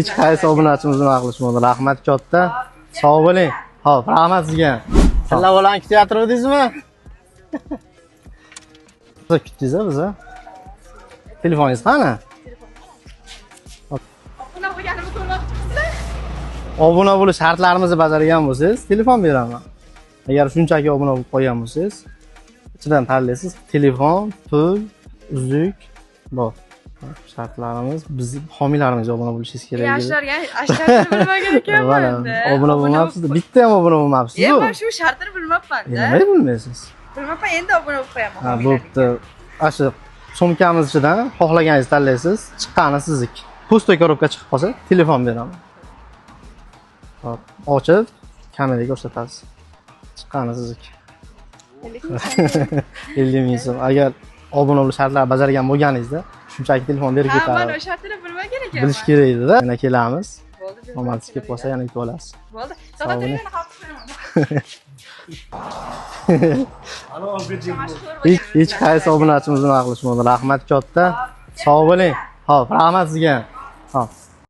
Hech qaysi obunachimiz nima qilishmadi. Rahmat katta. Sog' bo'ling. Xo'p, rahmat sizga. Tilla bolani kutyaptirdingizmi? Kutdingiz a biza? Telefoningiz qani? Obuna bo'lganimni ko'rmoqchisizlar? Obuna bo'lish shartlarimizni bajargan bo'lsangiz, telefon beraman. Agar shunchaki obuna bo'lib qo'ygan bo'lsangiz, ichidan tanlaysiz. Telefon, pul, uzuk bor. Shartlarimiz, bizni homiylarimizga obuna bo'lishingiz kerak edi. Yoshlarga shartini bilmagan Mana, ekanman-da. obuna bo'lmabsiz, bitta ham obuna bo'lmabsiz. E, man shu shartini bilmabman-da. Nimaga bilmaysiz? Bilmabman, endi obuna bo'lib qo'yaman. Ha, bo'pti. Ana shu sumkamiz ichidan xohlaganingizni tanlaysiz, chiqqani sizniki. Пустой коробка chiqib qolsa, telefon beraman. Hop, ochib, kameraga ko'rsatasiz. Chiqqani sizniki. 50 ming so'm. Agar obuna bo'lish shartlarini bajargan bo'lganingizda, shunchaki telefon berib Ha, man ketadi. o shartini bilmagan ekanman. Bilish kerak edi-da. Yana kelamiz. Bo'ldi. Omadingiz kelib qolsa, yana yutib olasiz. Bo'ldi. Sog' To'xtab bo'ling. turing, xavf qo'yaman. Hech qaysi obunachimiz nima qilishmadi. Rahmat katta. Sog' bo'ling. Xo'p, rahmat sizga. Xo'p.